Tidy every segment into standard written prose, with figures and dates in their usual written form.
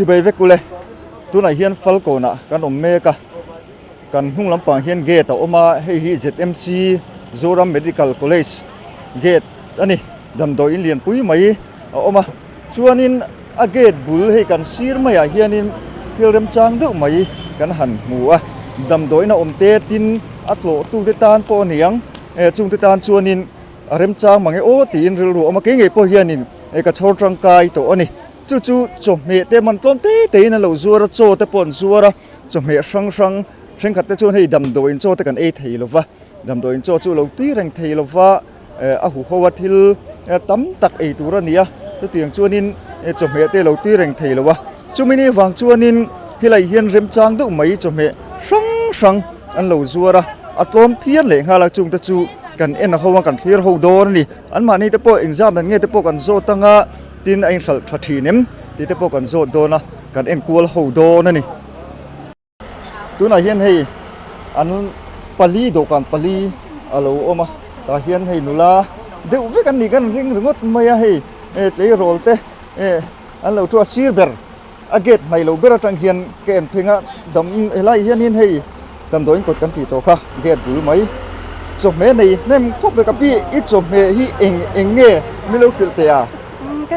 Chibai vek ule, tunah hian Falkawnah kan awm mek a, kan hnung lampang hian gate a awm a, hei hi ZMC Zoram Medical College gate a ni, damdawi in lianpui mai a awm a, chuanin a gate bul hei kan sir maiah hianin thil remchang deuh mai kan han hmu a, damdawiin a awm te tin a tlawhtute tan pawh a ni ang, chungte tan chuanin a remchang mange aw tiin rilru a awm a, kei ngei pawh hianin ka chhawr tangkai tawh a ni. Chu chu chawhmeh te man tlawm te te in an lo zuar a, chaw te pawh an zuar a, chawhmeh hrang hrang thenkhat te chuan hei damdawiin chaw te kan ei thei lo va, damdawiin chaw chu a lo tui reng thei lo va, eh a huho a thil tam tak ei tur a ni a, chutiang chuanin chawhmeh te a lo tui reng thei lo a, chumi ni vang chuanin helai hian remchang deuh mai chawhmeh hrang hrang an lo zuar a, a tlawm phian leh nghal a, chungte chu kan en ho a kan thlir ho dawn a ni, anmahni te pawh engzam dan nge te pawh kan zawt ang a. Tin, a inhralh tha thin em tih te pawh kan zawt dawn a, kan enkual ho dawn a ni. Tunah hian hei an pali dawhkan pali a lo awm a, tah hian hei nula deuh vek an nih kan ring ringawt mai a, hei tleirawl te an lo thu a sir ber a gate hnaih loh ber atang hian ka en pheng a dam helai hianin hei damdawiin kawt kan tih tawh kha gate bul mai chawhmeh nei hnem khawp ve ka pi i chawhmeh hi eng eng nge min lo hrilh teh a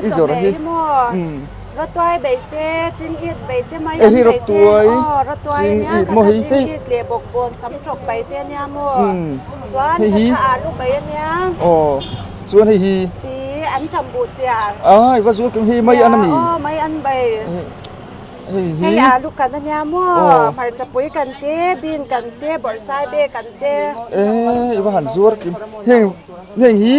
i zawrh hi rawtuai beih te ching it beih te mai an beih te aw rawtuai ania ka kha ching it leh bawkbawn sam tawp beih te ania maw chuan ka kha alu beih ania aw chuan hei hi Ih an ṭam buh chiah. Ai va zual kim hei mai an ami. Aw mai an bai. Hei hi. Hei alu kan ania maw hmarcha pui kan te bean kan te bawrhsai be kan te. Eh i va han zuar kim heng heng hi.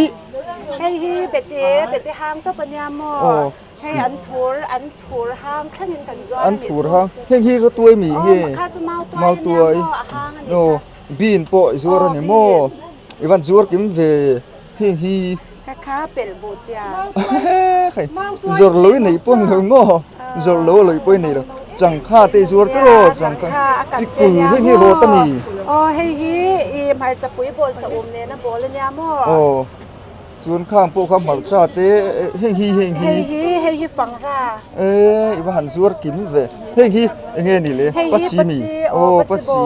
Hei hi bete bete hang tawp ania maw hei an thur an thur hang thlengin kan zuar An thur hang heng hi rawtuai mi nge. Aw kha chu mautuai ania maw a hang ani kha. Bean pawh i zuar ani maw i van zuar kim ve. Heng hi Ka kha pelh buh chia. Hei zawrh lo i neih pawh ni lo maw? Zawrh lo a lawih pawh i nei lo. Changkha te i zuar tiraw changkha i kul heng hi rawt a ni. Aw hei hi i hmarcha pui bawl sa um nena bawl a nia maw? Aw chuan khang pawh kha hmarcha te heng hi heng hi. Hei hi hei hi fangra. E i va han zuar kim ve. Heng hi eng nge ni le? Pasi mi. Aw pasi.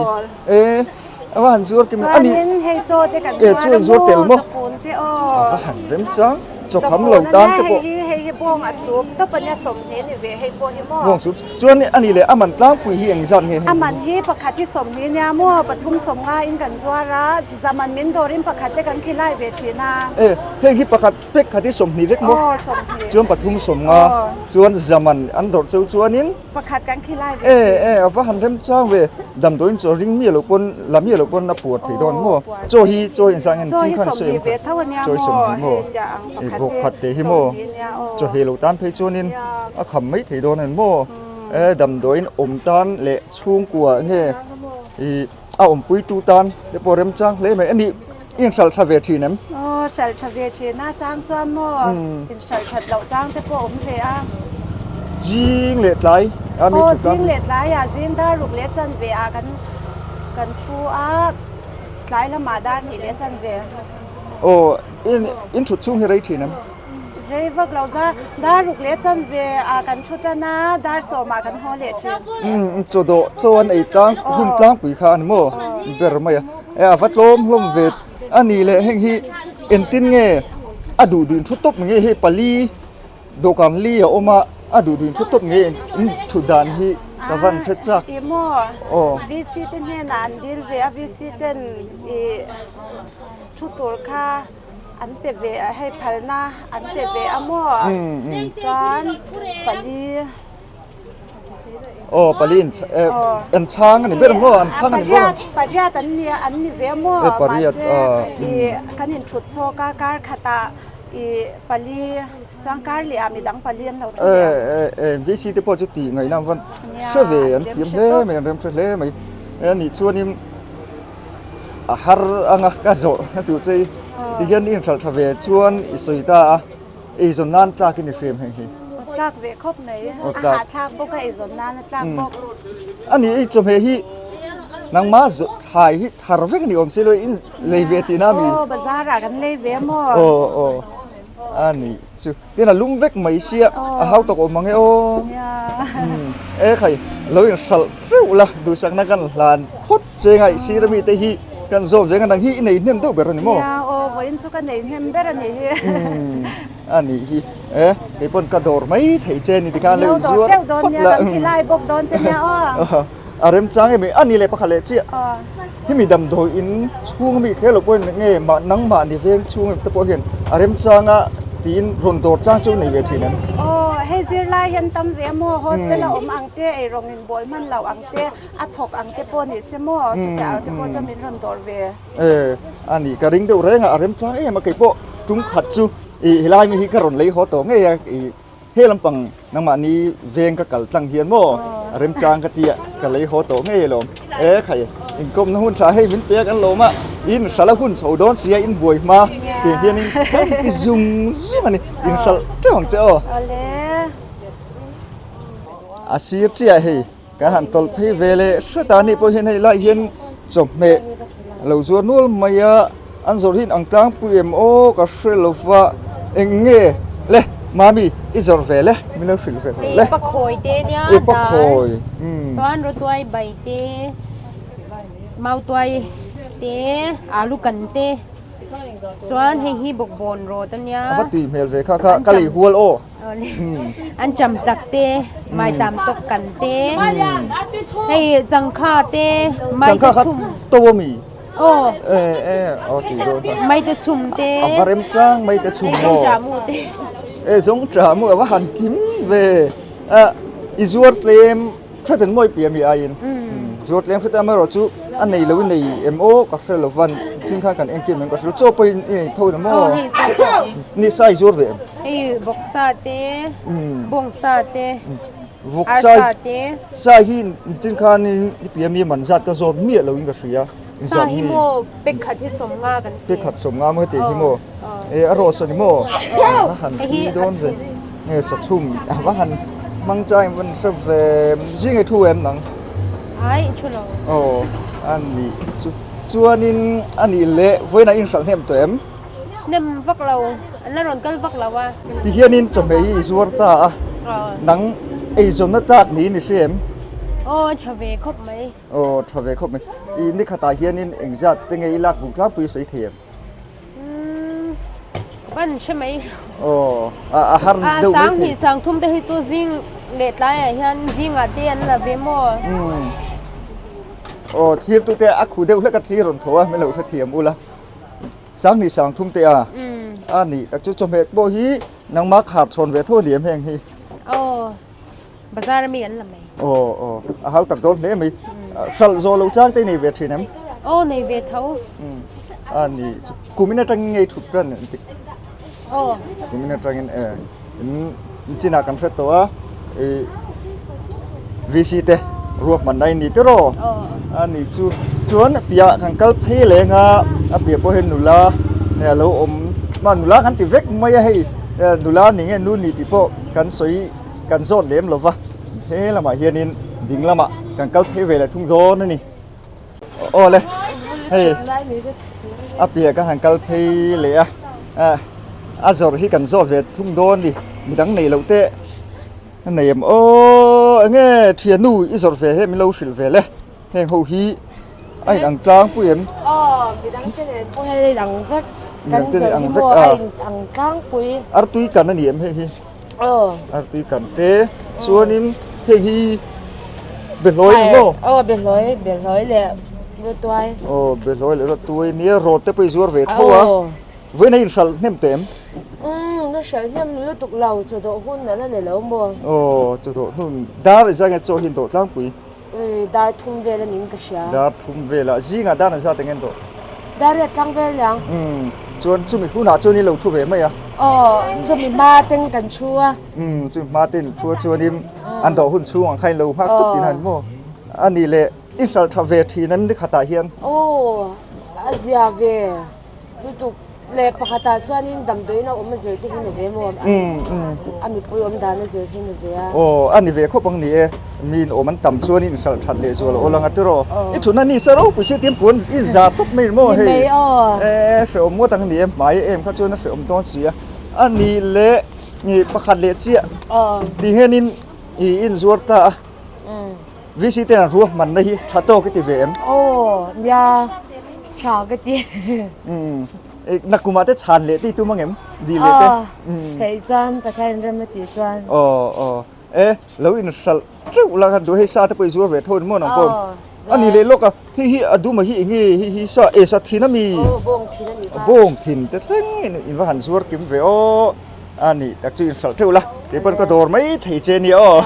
E. A va han zuar kim a ni. Chuanin hei chaw te kan zuar a maw chawfun te aw. A va han rem chang chawkham lo tan te pawh. Hei hi hei hi bawng a sup tawp a nia sawmhnih ni ve hei pawh hi maw. Bawng sup chuan a ni leh a man tlangpui hi eng zat nge hei. A man hi pakhat hi sawmhnih nia maw pathum sawmnga in kan zuar a zaman min dawrin pakhat te kan khilai ve thin a. E heng hi pakhat pek khat hi sawmhnih vek maw. Aw sawmhnih. Chuan pathum sawmnga chuan zaman an dawrh cheu chuanin. Pakhat kan khi lai ve E e a va han rem chang ve damdawiin chaw ring mi lo pawn la mi lo pawn a puar thei dawn maw chaw hi chaw hi engzah nge ching khan sawi ang kha chaw hi sawmhnih maw e bawk khat te hi maw chaw hei lo tan phei chuanin a kham mai thei dawn a ni maw e damdawiin awm tan leh chhungkua nge ih a awmpui tu tan te pawh rem chang hle mai a ni inhralh tha ve thin em? Aw hralh tha ve thin a chang chuan maw inhralh that loh chang te pawh awm ve a. Zing leh tlai a mi Aw thut a. zing leh tlai ah zing dar ruk leh chan ve ah kan kan thu a tlai lamah dar hnih leh chan ve. Aw in in thut chhung hi rei thin em? Rei vak lo za dar ruk leh chan ve ah kan thu tan a dar sawm ah kan haw leh thin. Umm chaw dawh chaw an ei tlang hun tlangpui kha a ni maw ber mai a e a va tlawm hlawm ve a ni leh heng hi engtin nge a duh duh in thu tawp nge hei pali dawhkan li a awm a a duh duh in thu tawp nge in thut dan hi ka van hre chak. Ih maw Aw. VC te hnenah an dil ve a VC ten ih thu tur kha. An pe ve a hei phalna an pe ve a maw chuan pali aw pali in an chhang a ni ber maw an chhang a ni ber pariat an ni an ni ve maw mahse ih kan in thut chhawk a kar khatah ih pali chuan kar leh ah midang pali an lo thu leh a e e VC te pawh chu tih ngaihna an van hre ve an thiam hle mai an rem hre hle mai a nih chuanin A har anga ka zawh na tur che i tihian i inhralh tha ve chuan i sawi ta a, eizawn nan tlak in i hriam heng hi. Aw tlak ve khawp mai, a hahthlak bawk a eizawn nan a tlak bawk. A ni i chawhmeh hi nangma thlai hi thar vek a ni awm si lo in lei ve tihna a mi? Aw bazar ah kan lei ve maw? Aw aw. A nih chu. Tin a lum vek mai sia a hau tawk awm ang e aw. E khai lo in hralh teuh la duhsakna kan hlan phawt che ngaih sir ami te hi kan zawm ve ngan ang hi i nei hnem deuh ber a ni maw? Nia aw vawiin chu ka nei hnem ber a nih hi. A nih hi e kei pawn ka dawr mai thei che ni tikhan lo in zuar phawt la. Kan khilai bawk dawn che nia aw. A remchang em a ni leh pakhat leh chiah. Hemi damdawi in chhung ami kher lo pawhin nge mah nangmah ni veng chhung em te pawh hian a remchanga tiin rawn dawr chang chu nei ve thin em? Aw, hei zirlai hian tam ve maw, hostel a awm ang te, eirawng in bawl hman loh ang te, a thawk ang te pawh ni se maw, chutiang ang te pawh chuan min rawn dawr ve. E, a ni, ka ring deuh reng a, a remchang em a, kei pawh tum khat chu i helai mi hi ka rawn lei haw tawh ngei a, i He lampang nangmahni veng ka kal tlang hian maw remchang ka tia ka lei haw tawh ngei alawm. E khai inkawmna hun tha hei min pek an lawm a, in hralh a hun chho dawn sia in buai hma tiang hianin kan ti zung zung a ni, in hralh teuh ang che aw. A sir chiah hei. Kan han tawlh phei ve leh hret a, ani pawh hian hei lai hian chawhmeh a lo zuar nual mai a, an zawrh hi ang tlangpui em aw ka hre lo va, eng nge le mami i zawrh ve le min lo hrilh ve rawh le. Hei pakhawi te nia dal chuan rawtuai bai te mautuai te alu kan te chuan hei hi bawkbawn rawt a nia. A va tui hmel ve kha kha ka lei hual aw. An cham tak te, mai tam tawk kan te, hei changkha te, mai te chhum. To ami? Aw. E e aw ti dawn kha. Mai te chhum te. A va rem chang mai te chhum maw. Hei zong tha mu te. E zong tha mu a va han kim ve. A i zuar tlem Hretin mawi pi ami aiin zuar tlem hret amaherawh chu a nei lo i nei em aw ka hre lo van chin khan kan enkim em ka hre lo chaw pawhin i nei tho na maw ni sa i zuar ve em hei vawksa te bawngsa te arsa te sa hi chin khan i pi ami man zat ka zawt miah lo in ka hria sa hi maw pek khat hi sawmnga kan ti pek khat sawmnga maw heti hi maw e a rawh sa ni maw a han tui dawn ve. Nge sachhum a va han hmang chang in van hre ve zing ei thu em nang? Ai thu lo. Aw a nih chu chuanin a nih leh vawiinah i inhralh hnem tawh em? Hnem vak lo, an la rawn kal vak lo a. Tihianin chawhmeh hi i zuar ta a, nang eizawnna tlak niin i hria em? Aw a tha ve khawp mai. Aw tha ve khawp mai. I nikhatah hianin engzat te nge i lak buk tlangpui sawi thei em? Ban hre mai. Aw, a har deuh mai thei. Sang hnih sang thum te hi chu zing leh tlaiah hian zingah te an la ve maw? Aw, thlir tu te a khu deuh hlek a thlir rawn tho a, min lo hrethiam ula. Sang hnih sang thum te a. A nih tak chu chawhmeh pawh hi nangmah khar chhawn ve tho a ni em heng hi? Aw. Bazar ami an la mai. Aw aw a hau tak dawn hle mai. Hralh zawh loh chang te nei ve thin em? Aw nei ve tho. A ni chu kumin atangin ngei thut ran an ti. Aw. Kumin atangin e in chinah kan hre tawh a i VC te ruahmanna in ni tiraw? Aw. A ni chu chuan piah kan kal phei leng a a piah pawh hian nula a lo awm mahn nula kan ti vek mai a hei nula ni nge nu ni tih pawh kan sawi Kan zawt lem lo va, he lamah hianin ding lamah kan kal phei ve leh thung dawn a ni. Aw le, hei a piah kan han kal phei leh a, a zawrh hi kan zawt ve thung dawn a ni, midang nei loh te a nei em aw, enge thiannu i zawrh ve he min lo hrilh ve le, heng ho hi a inang tlangpui em? Aw, midang te nen pawh hian a inang vek, kan zawrh hi maw a inang tlangpui. Artui kan a ni em hei hi? Aw. Artui kan te chuanin hei hi behlawi ni maw? Aw behlawi, behlawi leh rawtuai. Aw behlawi leh rawtuai nia rawt te pawh i zuar ve tho a. Vawiin a inhralh hnem teh em? Umm a hralh hnem lutuk lo, chawdawh hun a la ni lo maw? Aw chawdawh hun, dar i zai nge chaw hi an dawh tlangpui? Dar thum vel a ning ka hria. Dar thum velah zingah dar an zat eng en tawh? Dar riat tlang vel niang. Umm chuan chumi hunah chuan i lo thu ve mai a. Aw chumi hma ten kan thu a. Umm chumi hma ten thu a chuanin an dawh hun chhung ang kha in lo nghak tawp tih han maw? A nih leh i hralh tha ve thin em nikhatah hian? Aw a zia ve lutuk. Leh pakhatah chuanin damdawiin a awm a zir te hi ni ve maw? A mipui awm dan a zir hi ni ve a. Aw, a ni ve khawp ang ni e. Miin awm an tam chuanin inhralh that leh zual awl ang a tiraw. I thutna ni se ropui si tiin puan i za tawp mai maw hei. Ni mai aw. E, hrehawm ngawt ang ni e, hmai em kha chuan a hrehawm dawn si a. A nih leh ih pakhat leh chiah ti hianin ih inzuar ta a. VC ten an ruahmanna hi tha tawk i ti ve em? Aw nia tha ka ti. Umm nakumah te chhan leh te i tum angem? Dih leh te? Aw theih chuan Pathian rem a tih chuan. Aw aw e lo inhralh teuh la khan duh hei sa te pawh i zuar ve tho in maw nang pawh. A ni leh lawk a hei hi a duma hi eng nge hei hi sa e sa thin a mi? Aw bawng thin a nih kha. Bawng thin te thleng in in va han zuar kim ve aw a ni tak chu inhralh teuh la kei pawn ka dawr mai thei che nia aw.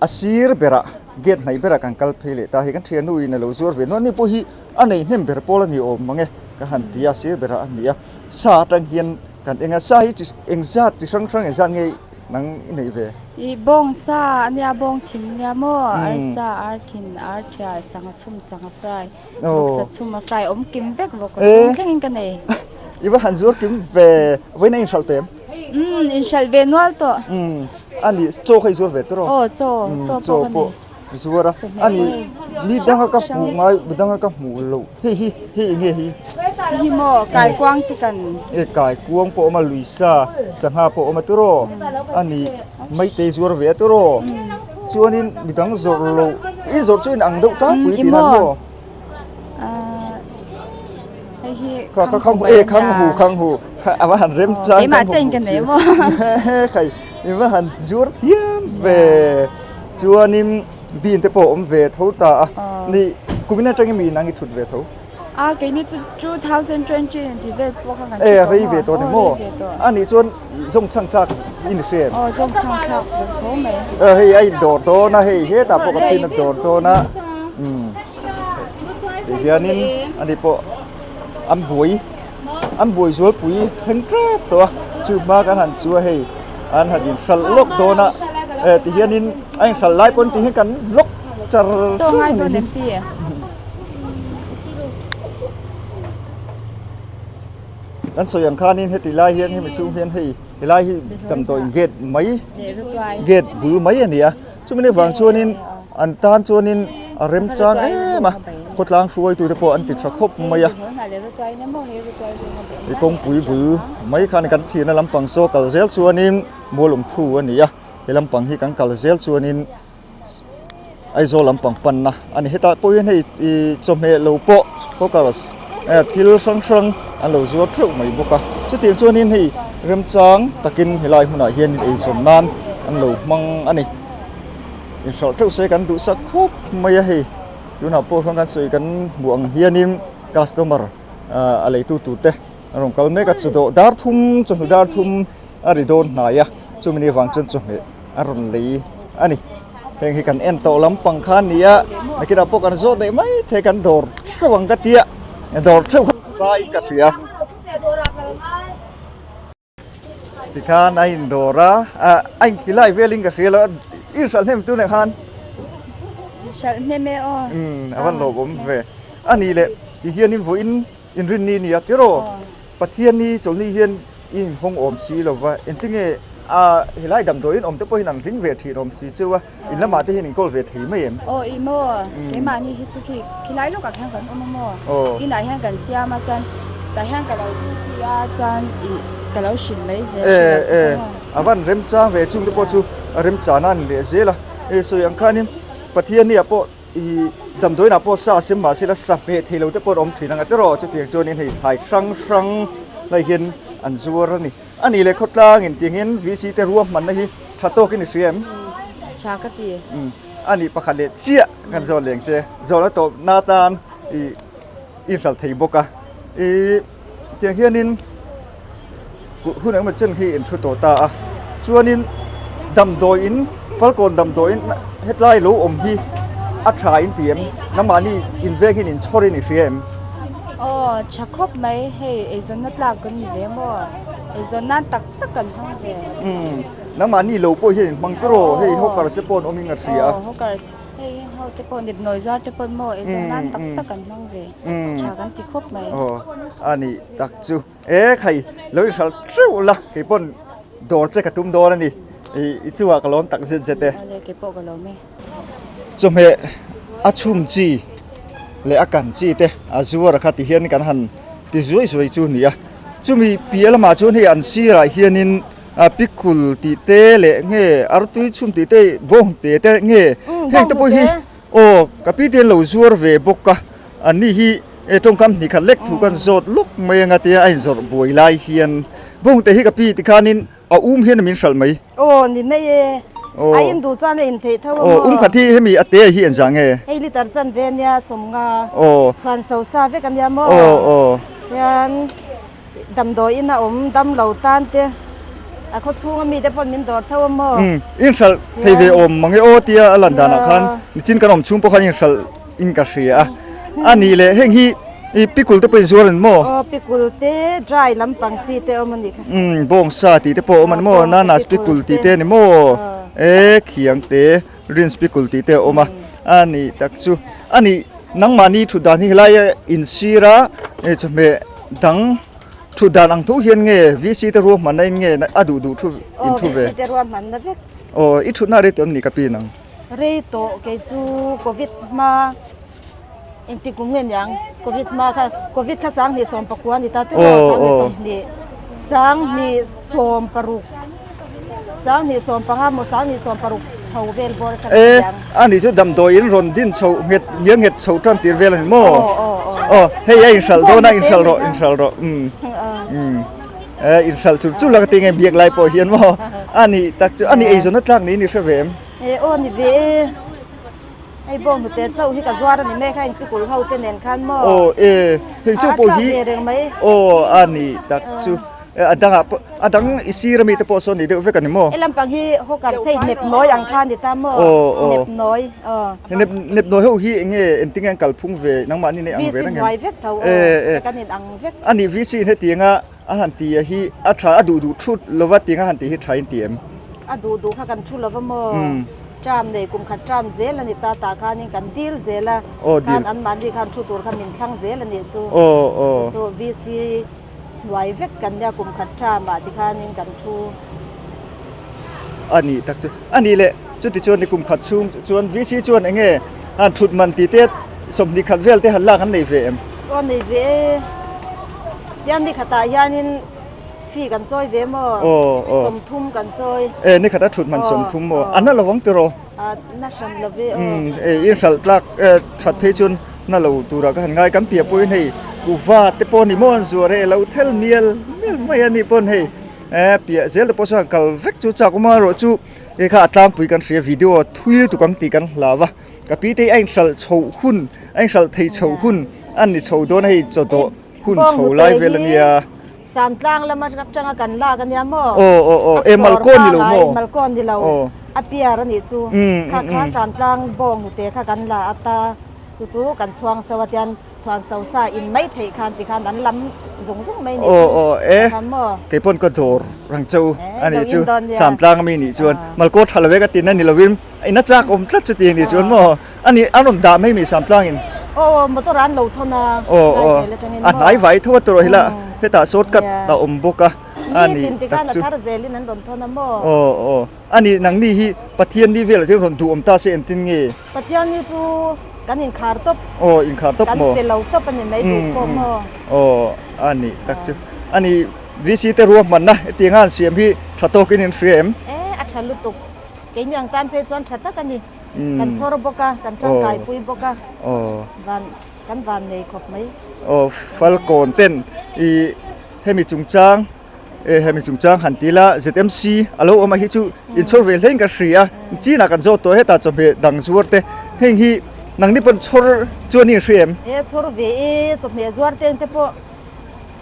A sir berah gate hnaih berah kan kal phei leh ta hei kan thiannu in a lo zuar ve nual ni pawh hi a nei hnem ber pawl a ni awm mang e ka han ti a sir berah a ni a sa atang hian kan eng a sa hi chi engzat chi hrang hrang engzat nge nang i neih ve. Ih bawng sa a nia bawng thin nia maw arsa ar thin ar thial sangha chhum sangha fry vawksa chhum a fry awm kim vek vawk a chhung thlengin ka nei. I va han zuar kim ve vawiin a inhralh teh em? Umm inhralh ve nual tawh. Umm a nih chaw kha i zuar ve tawh rawh. Aw chaw chaw pawh ka nei. Zuar a a nih mi danga ka hmuh ngai mi danga ka hmuh loh hei hi hei eng nge hi? Hei hi maw kaikuang te kan. E kaikuang pawh a awm a luisa sangha pawh a awm a tawh a nih maite zuar ve a tawh rawh chuanin mi dang zawrh loh i zawrh chu in ang deuh tlangpui tih nan maw? Kha kha khang e khang hu khang hu kha a va han rem chang keimah chen ka nei maw khai i va han zuar thiam ve chuanin bean te pawh a awm ve tho ta a ni kumin atangin mi inang i thut ve tho a keini chu 2020 in ti vel pawh kha kan e rei ve tawh ni maw a nih chuan zawng chhang thlak i ni hre em aw zawng chhang thlak ve tho mai hei a in dawr dawn a hei hetah pawh ka pin a dawr dawn a umm Ti hianin ani pawh an buai an buai zualpui thleng tep tawh a chu hma kan han chu a hei an han inhralh lawk dawn a eh ti hianin a inhralh lai pawn ti hian kan lawk char char a ni hi. Kan sawi ang khanin heti lai hian hemi chhung hian hei helai hi damdawiin gate mai gate bul mai a ni a. Chumi vang chuanin an tan chuanin a remchang em a, khawtlang hruaitute pawh an ti tha khawp mai a. I kawngpui bul mai khan kan thirna lampang saw kal zel chuanin Mualawmthu a ni a, he lampang hi kan kal zel chuanin Aizawl lampang panna a ni. Hetah pawh hian hei ih chawhmeh lo pawh hawkers thil hrang hrang an lo zuar theuh mai bawk a, chutiang chuanin hei remchang takin helai hmunah hianin eizawn nan an lo hmang a ni. Inhralh theuh se kan duhsak khawp mai a hei tunah pawh hian kan sawi kan hmuh ang hianin customer a leitu tur te an rawn kal mek a chawdawh dar thum chawhnu dar thum a ri dawn hnai a chumi ni avang chuan chawhmeh a rawn lei a ni. Heng hi kan en tawh lampang kha a ni a, nakinah pawh kan zawt leh mai thei kan dawr theuh ang ka tia, dawr theuh kha laiin ka hria. Tikhan a indawr a, a inkhilai velin ka hria lo a, i hralh hnem tunah khan. Hralh hnem e aw. Umm a van lawmawm ve. A nih leh tihianin vawiin inrinni a ni a tiraw? Pathianni chawlhni hian i inhawng awm si lo va, engtinge a helai damdawiin awm te pawhin an ring ve thin awm si cheu a, in lamah te hian in kawl ve thei mai em? Aw ih maw, keimahni hi chu khi khilai lawkah khian kan awm a maw, inah hian kan siam a chuan tah hian ka lo duty a chuan ih ka lo hrilh mai zel hrilh lo te kha maw. A van remchang ve chung te pawh chu a remchana a ni leh zel a, e sawi ang khanin Pathianni ah pawh I damdawiinah pawh sa a sem mahse la sa hmeh thei lo te pawh an awm thin ang a tiraw chutiang chuanin hei thlai hrang hrang lai hian an zuar a ni. A nih leh khawtlang in tih angin VC te ruahmanna hi tha tawkin i hria em? Tha ka ti. Umm a nih pakhat leh chiah kan zawt leng che. Zawhna tawp na tan i inhralh thei bawk a. I tiang hianin. Hun engemaw chen hi in thu tawh ta a, chuanin damdawiin Falkawn damdawiin hetlai lo awm hi a tha in ti em? Nangmahni inveng hian in chhawr in i hria em? Aw tha khawp mai, hei eizawnna tlak kan ni ve maw? Eizawn nan tak tak kan hmang ve. Umm, nangmahni lo pawh hian in hmang tawh rawh, hei hawkers te pawh an awm in a hria a. Aw hawkers, hei heng ho te pawh nepnawi zuar te pawh maw eizawn nan tak tak kan hmang ve, tha kan ti khawp mai. Aw a nih tak chu. E khai, lo inhralh teuh la, kei pawn dawr che ka tum dawn a ni. I chungah ka lawm tak zet zet e. Awle, kei pawh ka lawm e. Chawhmeh a chhum chi leh a kan chi te a zuar a kha ti hian kan han ti zuai zuai chu a ni a. Chumi piah lamah chuan hei an sirah hianin a pikul tih te leh nge artui chhum tih te bawng te te nge heng te pawh hi aw ka pi te an lo zuar ve bawk a an ni hi e tawngkam hnih khat lek thu kan zawt lawk mai anga tia a inzawrh buai lai hian bawng te hi ka pi tikhanin a um hian min hralh mai. Aw ni mai e a in duh chuan a in theih tho a maw. Aw um khat hi hemi a te hi engzah nge? Hei liter chan ve ania sawmnga chhuan so sa vek ania maw. Aw aw. Hian. Damdawiin a awm dam lo tan te a khaw chhunga mite pawh min dawr tho a maw? Umm inhralh thei ve awm mang e aw tia a lan danah khan nichin kan awm chhung pawh khan inhralh in ka hria a, a nih leh heng hi i pikul te pawh inzuar an maw? Aw pikul te dry lampang chi te awm a nih kha. Umm bawngsa tih te pawh a awm a ni maw? Nanas pikul tih te a ni maw? E khiang te rinse pikul tih te a awm a, a nih tak chu a nih nangmahni thut dan hi helai a insir a chawhmeh dang thut dan ang tho hian nge VC te ruahmanna in nge a duh duh thu in thu ve? Aw VC te ruahmanna vek. Aw i thutna rei tawh em ni ka pi nang? Rei tawh kei chu covid hma engtik kum nge niang covid hma kha covid kha 2019 a ni ta tiraw 2020 2016 2015 maw 2016 chho vel bawr atang E a nih chu damdawiin rawn din chho nghet ngial nghet chho tan tir vel a ni maw? Aw hei a inhralh dawn a inhralh rawh inhralh rawh umm umm e inhralh chur chur la ka ti nge biak lai pawh hian maw a nih tak chu a nih eizawn a tlak niin i hre ve em? E aw ni ve e hei bawng hnute chauh hi ka zuar a ni mai kha in pikul ho te nen khan maw? Aw e hei chu pawh hi aw a nih tak chu. A dangah pawh a dang i sir ami te pawh sawn ni deuh vek a ni maw? He lampang hi hawkar sei nep nawi ang kha a ni ta maw? Aw aw. Nep nawi aw. He nep nep nawi ho hi eng nge engtin nge an kalphung ve nangmahni nei ang ve reng em? VC hnuai vek tho aw kan in ang vek. A nih VC in hetianga a han ti a hi a tha a duh duh thut lova tianga han tih hi tha in ti em? A duh duh kha kan thu lova maw? Term nei kum khat term zel a ni ta tah khanin kan dil zel a khan anmahni khan thu tur kha min thlang zel a nih chu. Aw aw. Chu VC Hnuai vek kan nia kum khat tha mah tikhanin kan thu. A nih tak chu. A nih leh chuti chuan ni kum khat chhung chuan VC chuan eng nge han thut man tih te 20 khat vel te han lak an nei ve em? Aw nei ve e. Tiang ni khatah hianin fee kan chawi ve maw? Aw aw. 30 kan chawi. E ni khata thut man 30 maw? A na lo ang tiraw? A na hran lo ve aw. Umm e i hralh tlak e that phei chuan na lo turah ka han ngai kan piah pawhin hei kuhva te pawh a ni maw an zuar hei a lo thel mial mial mai a nih pawn hei e piah zel te pawh sawn kal vek chu chak awm a erawh chu hei kha a tlangpui kan hria video thui lutuk ang tih kan hlau a ka pi te hi a inhralh chhoh hun a inhralh thei chhoh hun a ni chho dawn a hei chawdawh. Hun chho lai vel a nia. Samtlang lama atanga kan lak a nia maw? Aw aw aw e Malkawn ni lo maw? Malkawn ni lo a piar a nih chu. Kha kha Samtlang bawng hnute kha kan la a ta chu chu kan chhuang so a tian chhuan so sa in mai theih khan ti khan an lam zung zung mai nih chu. Aw aw e kei pawn ka dawr rang chau a nih chu Samtlang ami nih chuan Malkawn tha lo e ka tin a ni lovin ina chak awm tlat chu ti a nih chuan maw? A nih, an rawn dah mai mai Samtlangin. Aw aw, motor ah an lo thawn a, Aw aw, hnai zel atangin a maw? hnai vai tho a tawrh hi la, hetah shortcut a awm bawk a, a Ni nih tin tak tikhan a chu. thar zelin an rawn thawn a maw? Aw aw, a nih nangni hi Pathian ni velah hian rawn duh awm ta se engtin nge? Pathian ni chu kan inkhar tawp. Aw, inkhar tawp maw? Kan pe lo tawp a ni mai duh pawh maw? Aw, a nih tak chu. A nih, VC te ruahmanna hetianga an siam hi tha tawkin in hria em? E, a tha lutuk. Keini ang tan phei chuan tha tak a ni. Kan chhawr bawk a, kan tangkai pui bawk a, van kan van nei khawp mai. Aw Falkawn ten i hemi chungchang e hemi chungchang han ti la ZMC a lo awm a hi chu inchhawr ve hlein ka hria a, chinah kan zawt tawh hetah chawhmeh dang zuar te heng hi nangni pawn chhawr chuan i inhria em? E chhawr ve e chawhmeh zuar te te pawh.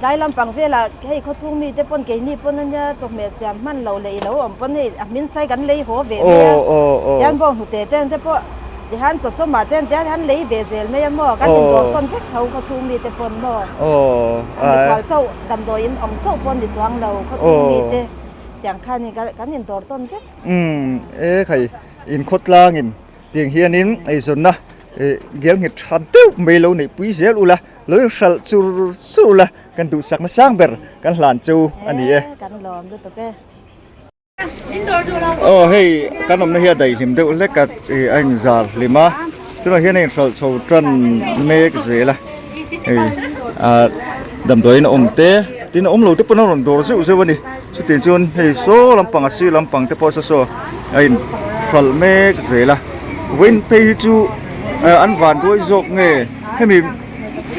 Tlai lampang velah hei khawchhung mite pawn keini pawn ania chawhmeh siam hman loh leh i lo awm pawn hei a hmin sai kan lei haw ve mai a, tian bawng hnute te te pawh tihan chaw chawmah te tian han lei ve zel mai a maw kan indawr tawn vek tho khawchhung mite pawn maw a mikhual chauh damdawiin awm chauh pawn ni chuang lo khawchhung mite tiang khanin kan indawr tawn vek. Umm e khai inkhawtlangin tiang hianin eizawnna gel nghet tha deuh mai lo neihpui zel ula. Lo in hralh chur chur la, kan duhsakna sang ber kan hlan chu a ni e. Kan lawm lutuk e. Aw hei kan awmna hi a daihlim deuh hlek a ih a inzar hlim a tunah hian a inhralh chho tan mek zel a hei ah damdawiin a awm te. Tin a awm lo te pawn a rawn dawr zeuh zeuh a ni. Chutiang chuan hei saw lampang a sir lampang te pawh saw saw a in hralh mek zel a. Vawiin phei hi chu an van duai zawk nge hemi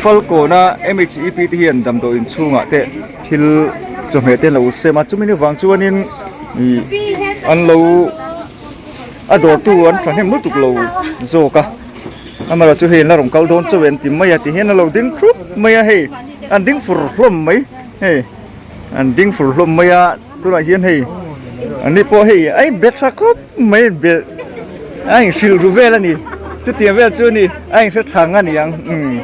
Falkawna M H E P te hian damdawi inchhungah te thil chawhmeh te an lo sem a chumi ni vang chuanin ih an lo a dawrtu an thahnem lutuk lo zawk a amaherawhchu hei an la rawn kal dawn chauh e an ti mai a ti hian a lo ding thup mai a hei an ding fur hlawm mai hei an ding fur hlawm mai a tunah hian hei an ni pawh hei a inbe tha khawp mai a inbe a inhrilh ru vel a ni chutiang vel chu a ni a inhre thang a ni ang umm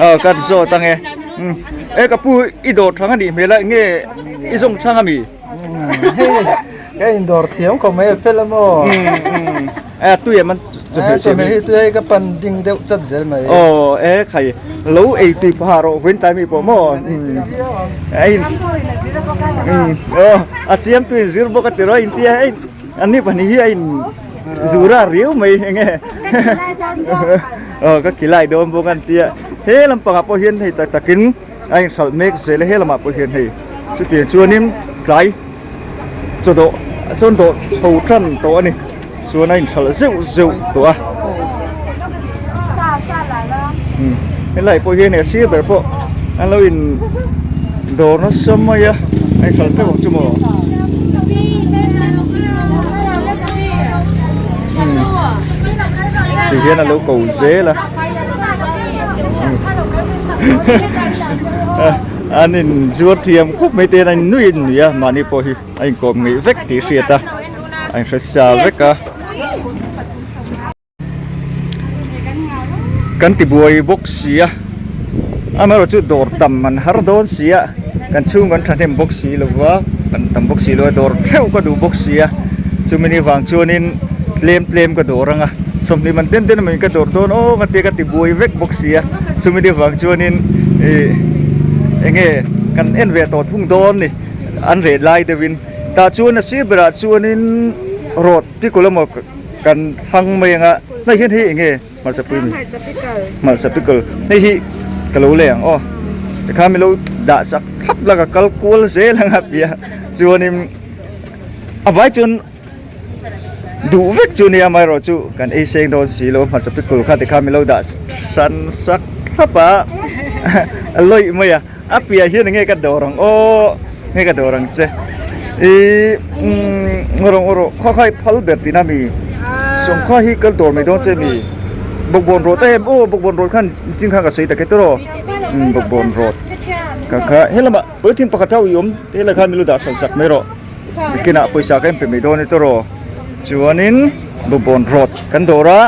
aw ka zawt ang e e ka pu i dawr thang a nih hmel a enge i zawng chhang a mi. Ka indawr thiam khawp mai a fel a maw? A tui em an chawhmeh siam hi? Chawhmeh hi tui hei ka pan ding deuh chat zel mai. Aw e khai lo ei tui pha rawh vawiin tlai mi pawh maw? Aw a siam tui in zir bawk a ti rawh a intia hei an ni pahnih hi a in zura riau mai enge aw ka khilai dawn bawk a an tia he lampangah pawh hian hei tak takin a inhralh mek zel a helamah pawh hian hei chutiang chuanin tlai chaw dawh chuan dawh chho tan tawh a ni chuan a inhralh zeuh zeuh tawh a helai pawh hian a sir ber pawh an lo in dawr nasa mai a a inhralh teuh ang chu maw ti hian a lo ko zel a. An in zuar thiam khawp mai te hian a in nui nui a mahni pawh hi a inkawm ngeih vek tih hriat a a inhre sa vek a kan ti buai bawk si a amaherawh chu dawr tam an har dawn si a kan chhung kan thahnem bawk si lo va kan tam bawk si lo a dawr theuh ka duh bawk si a chumi ni vang chuanin tlem tlem ka dawr ang a. Sawmhnih man den den a mai ka dawr dawn aw ka tia ka ti buai vek bawk si a chumi te vang chuanin ih eng nge kan en ve tawh thung dawn ni an reh lai deuhin tah chuan a sir berah chuanin rawt pikul emaw kan hmang mai ang a hei hian hei eng nge hmarcha pui mi hmarcha pikul hei hi ka lo lei ang aw tikhan min lo dah sak thlap la ka kal kual zel ang a tia chuanin a vai chuan. Duh vek chu nia amaherawh chu kan ei seng dawn si lo hmasa pikul kha tikhan min lo dah hran sak thlap a a lawih mai a a piah hian enge ka dawr ang aw nge ka dawr ang che ih umm rawh rawh khaw kha i phal ber tihna mi sawmkha hi kal dawr mai dawn che mi bawkbawn rawt em aw bawkbawn rawt khan ching khan ka sawi tak e tawh umm bawkbawn rawt ka kha helamah polythene pakhat ho i awm helai khan min lo dah hran sak mai rawh. Bikinah pawisa ka inpe mai dawn e tawraw chuanin bawkbawn rawt kan dawr a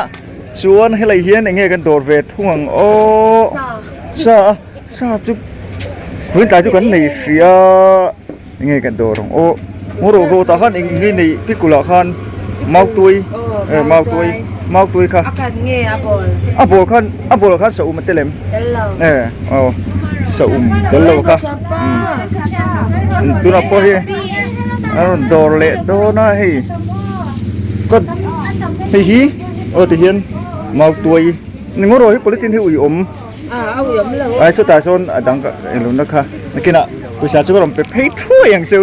chuan helai hian eng nge kan dawr ve thung ang aw sa a sa chu vawiin tlai chu kan nei hria eng nge kan dawr ang aw ngaw rawh rawt ah khan eng nge nei pikul ah khan mautuai eh mautuai mautuai kha a ball khan a ball ah khan saum a tel em eh aw saum tel lo kha. Tunah pawh hi a rawn dawr leh dawn a hei ka hei hi aw ti hian mautuai ni ngawt rawh hi polythene hi ui awm ai sawtah sawn a dang ka englo na kha nakinah pawisa chu ka rawn pe phei thuai ang chu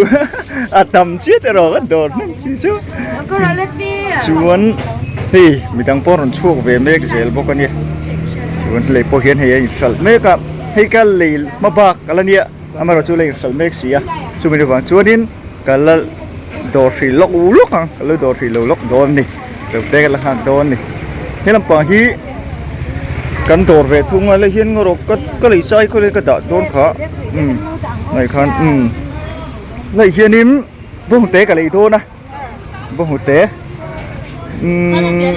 a tam chiat erawh ka dawr hnem si chu chuan hei midang pawh rawn chhuak ve mek zel bawk a nia chuan helai pawh hian hei a inhralh mek a. Hei ka lei hma bak a la nia amaherawh chu la inhralh mek si a chumi avang chuanin ka la dawr hrih lawk lawk ang ka la dawr hrih lo lawk dawn a ni reuh te ka la nghak dawn a ni he lampang hi kan dawr ve thung a helai hian ngaw rawh ka ka lei sai khawlai ka dah dawn kha umm ngaih khan umm helai hianin bawngte ka lei dawn a. Bawnghnute umm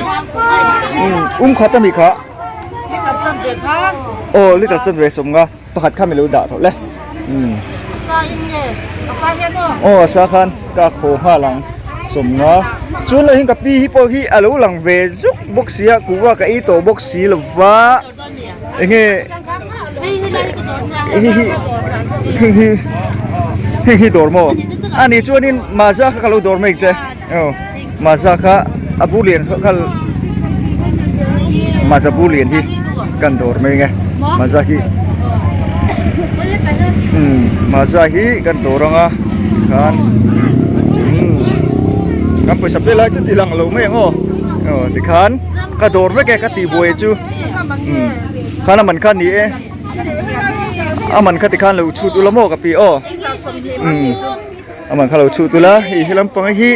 um khat ami kha aw liter chanve sawmnga pakhat kha mi lo dah tawh le umm aw a sa khan ka khaw nghal ang sawmnga chuan lah hian ka pi hi pawh hi a lo lang ve zuk bawk sia kuhva ka ei tawh bawk si lova. Enge hei hi hei hi hei hi dawr maw a nih chuanin maza kha ka lo dawr mai che aw maza kha a bur lian kha maza bur lian hi kan dawr mai nge maza hi. Maaza hi kan dawr anga tikhan umm kan pawisa pe lai chu ti lang lo mai ang aw aw tikhan ka dawr vek e ka tih buai chu umm khan a man kha ni e a man kha tikhan lo chhut ula maw ka pi aw umm a man kha lo chhut ula hei he lampang hi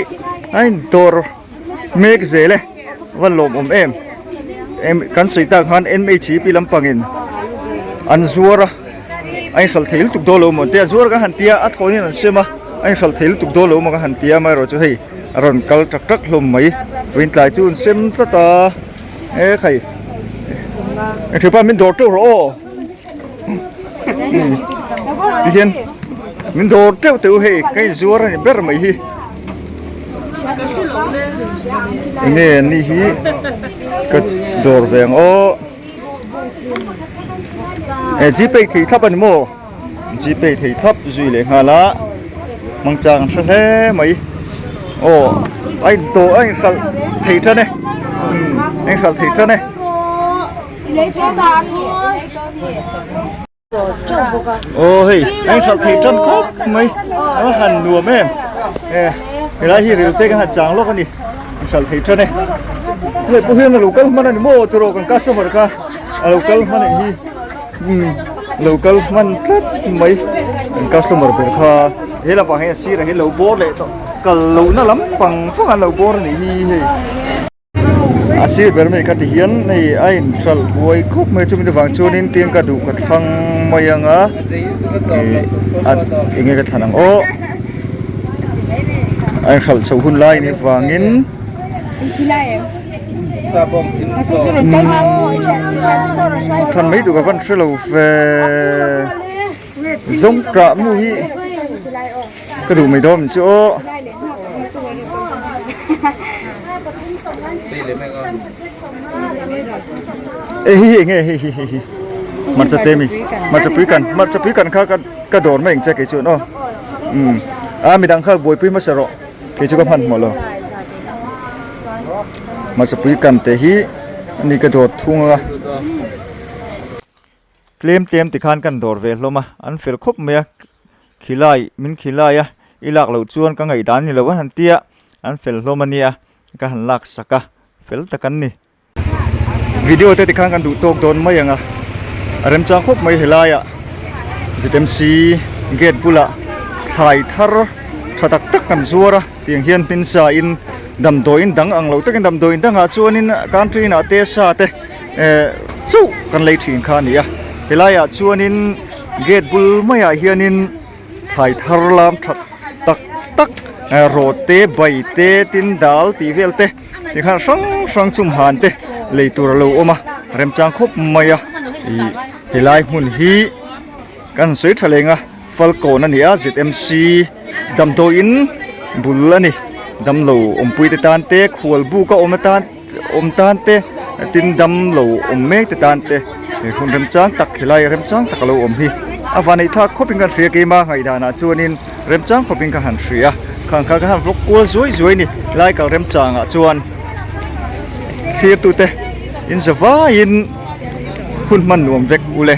a in dawr mek zel e va lawmawm em em kan sawi tak khan MHP lampangin an zuar a a inhralh thei lutuk dawn lo maw te a zuar kan han tia a thawn in an sem a a inhralh thei lutuk dawn lo maw kan han tia amaherawhchu hei a rawn kal tak tak hlawm mai vawiin tlai chu an sem tlat a e khai engthipa min dawr teuh rawh aw tihian min dawr teuh teh u hei ka inzuar a ni ber mai hi. Enge an nih hi ka dawr ve ang aw e gpay thei thlap a ni maw gpay thei thlap zui leh nghal a hmangchang an hre hle mai aw a in dawh a inhralh thei tan e umm a inhralh thei tan e. Aw hei a inhralh thei tan khawp mai a han nuam em e helai hi ril te kan han chang lawk a ni inhralh thei tan e hei pawh hian a lo kal hman a ni maw tiraw kan customer kha a lo kal hman a nih hi umm a lo kal hman tlat mai kan customer ber kha he lamah hian a sirah hian lo bawr leh tawh kal lohna lampang fang an lo bawr a nih hi hei. A sir ber mai kha ti hian hei a inhralh buai khawp mai chumi avang chuanin tiang ka duh ka thlang mai ang a ih a enge ka thlan ang aw a inhralh chhoh hun lai anih vangin thlan mai tur ka van hrelo ve zawngṭah mu hi. Ka duh mai dawn chu aw. E hi hi enge hei hi hei hi hmarcha te mi hmarcha pui kan hmarcha pui kan kha ka dawr mai ang che kei chuan aw umm a midang kha buaipui hmasa rawh kei chu ka hmanhmawh lo hmarcha pui kan te hi ani ka dawr thung anga. Tlem tlem tikhan kan dawr ve hlawm a, an fel khawp mai a, khilai min khilai a, i lak loh chuan ka ngaihdan ni lo a han tia, an fel hlawm a nia, ka han lak sak a, fel tak an ni. Video te tikhan kan duh tawk dawn mai ang a, a remchang khawp mai helaiah ZMC gate bulah thlai thar tha tak tak kan zuar a, tiang hian hmin sa in damdawiin dang ang lo takin damdawiin dangah chuanin country inah te sa te. Eh chauh kan lei thin kha a ni a helaiah chuanin gate bul maiah hianin thlai thar lam that tak tak eh rawt te bai te tin dal tih vel te tikhan hrang hrang chum han te lei tur a lo awm a remchang khawp mai a ih helai hmun hi kan sawi tha leng a Falkawn a ni a ZMC damdawiin bul a ni damlo awmpui te tan te khual buk a awm atan awm tan te tin damlo awm mek te tan te he hun remchang tak helai remchang tak a lo awm hi a vanei thlak khawp in kan hria keima ngaihdan ah chuanin remchang khawp in ka han hria khang kha ka han vlog kual zuai zuai a ni lai kal remchang ah chuan thlir tute in za vaiin hun hman nuam vek ule.